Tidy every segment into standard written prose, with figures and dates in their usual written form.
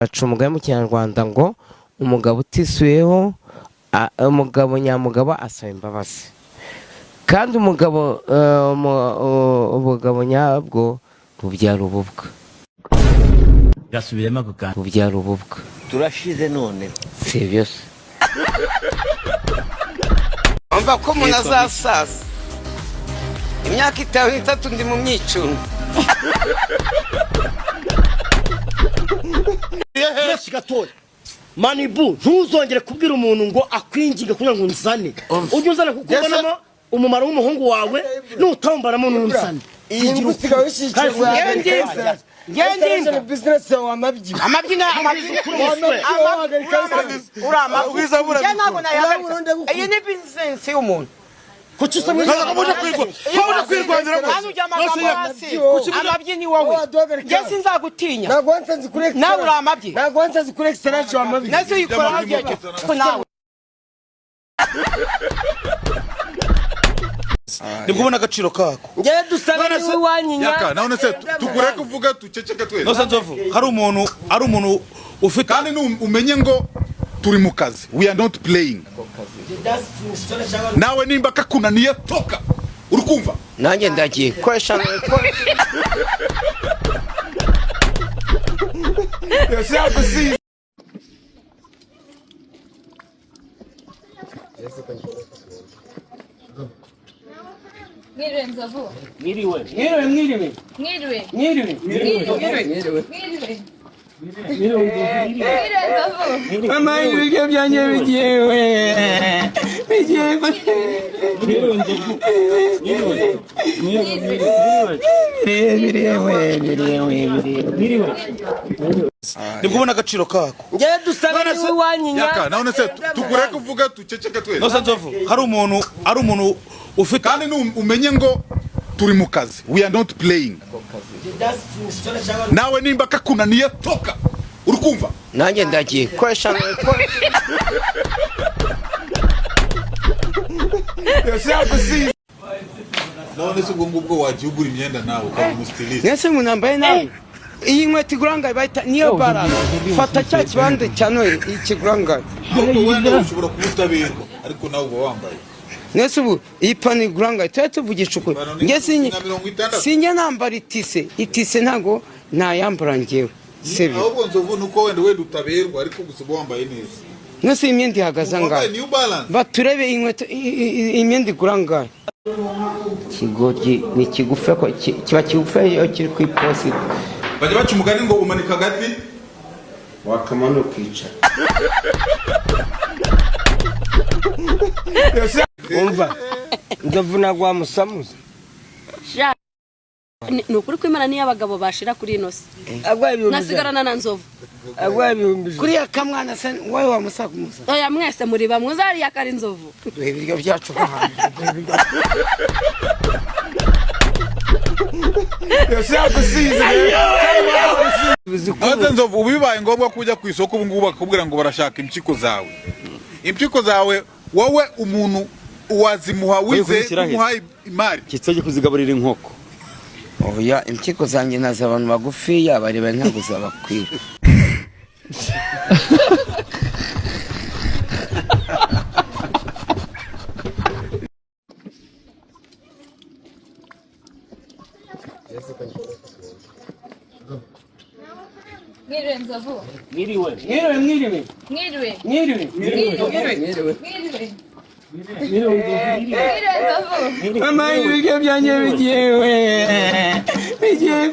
Baca umugani mu Kinyarwanda ngo umugabo utisuyeho, umugabo nyamugabo asaba imbabazi, kandi umugabo ubugabo nyabwo bubyara ububwa. Gasubiremo ako kantu. Bubyara ububwa. Turashize none. Si ibyo se? Umva ko umuntu azasaza imyaka 5, 3, ndi mu myicuno. Uretse gatoya, manibu, ntuzongere kubwira umuntu ngo akwinginge kugira ngo nzane. Ujye uzana kuko ubonamo umumaro w'umuhungu wawe, nutawumbaramo ntunzane. Iyi ngo usigaye ushyikirwa. Ngende. Bizinesi yawe amabyi. Amabyi na amabyi. Uri amabyi, njye ntabwo nayahagarika. Iyi ni bizinesi y'umuntu. Kuki usomye? Hano ujya amagambo hasi. Amabyi ni wowe, njye sinzagutinya. Ntabwo wansanze kuri extra. Nawe uri amabyi. Ntabwo wansanze kuri extra wamabyi. Nazo uyikora hagiye nawe. Nibwo ubona agaciro kako. Njyewe dusabe niwe wanyinya. Yaka, none se tukureke uvuge, tuceceke twese? Nose Nzovu, hari umuntu, ari umuntu ufite Kandi umenye ngo turi mu kazi, we are not playing. Nawe nimba kakunaniye, toka, uri kumva? Nanjye ndagiye koresha. Mwiriwe, Nzovu. Mwiriwe, mwiriwe. Mwiriwe. Mwiriwe. Mwiriwe. Mwiriwe. Mwiriwe, Nzovu. Mama, ibiryo byanjye bigiye we, bigiye. Biriye we, biriye we, biriye. Nibwo ubona agaciro kako. Njyewe dusabe niwe wanyinya. Yaka, none se tukureke uvuge, tuceceke twese? Nose Nzovu, hari umuntu, ari umuntu ufite Kandi umenye ngo turi mu kazi, we are not playing. Nawe nimba kakunaniye, toka, uri kumva? Nanjye ndagiye koresha. None se ubwo ngubwo wagiye ugura imyenda nawe ukaba umustiliste? Mwese umuntu yambaye nabi. Iyi nkweto igura angahe? Bayita niyo balance. Fata cya kibande cya Noheli, ikigura angahe? Ahubwo wenda ushobora kuba utaberwa, ariko nawe uba wambaye. Mwese ubu iyi pantaro igura angahe? Tujye tuvugisha ukuri. Njye Na 60. Sinjye nambara itise. Itise ntabwo nayambara njyewe, sibyo? Ahubwo Nzovu, nuko wenda utaberwa, ariko gusa uba wambaye neza. Mwese iyi myenda ihagaze Wambaye angahe? New Balance. Baturebe inkweto, imyenda igura angahe? Ikigoryi ni kigufi ko kiba kigufi iyo kiri ku iposita. Bajya baca umugani ngo umanika agati Wakamanuka ukicara. Umva, Nzovu, ntabwo wamusamuza. Sha, ni ukuri kw'Imana, niyo abagabo bashira kuri ino si Agwaye 100,000. nasigarana na Nzovu. Agwaye 100,000. Kuriya kamwana se wowe wamusamuza? Oya, mwese muri bamwe, uzariya kari Nzovu. Duhe ibiryo byacu hano. None Nzovu, ubu bibaye ngombwa ko ujya ku isoko ubu ngubu bakakubwira ngo barashaka impyiko zawe, impyiko zawe wowe umuntu wazimuha wizeye kuzishyira he? umuhaye imari? Kitse kuzigaburira inkoko. Oya, impyiko zanjye nazo abantu bagufiya bareba ntabwo zabakwira. Mwiriwe, Nzovu. Mwiriwe, mwiriwe, mwiriwe. Mwiriwe. Mwiriwe. Mwiriwe. Mwiriwe. Mwiriwe, Nzovu. Mama, ibiryo byanjye bigiye we, bigiye.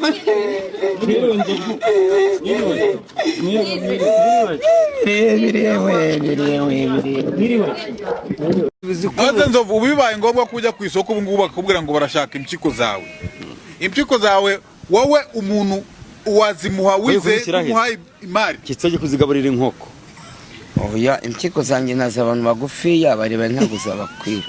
Biriye, biriye we, biriye we, biriye. None Nzovu, ubu bibaye ngombwa ko ujya ku isoko ubu ngubu bakakubwira ngo barashaka impyiko zawe, impyiko zawe wowe umuntu wazimuha wizeye kuzishyira he? umuhaye imari? Kitse kuzigaburira inkoko. Oya, impyiko zanjye nazo abantu bagufiya bareba ntabwo zabakwira.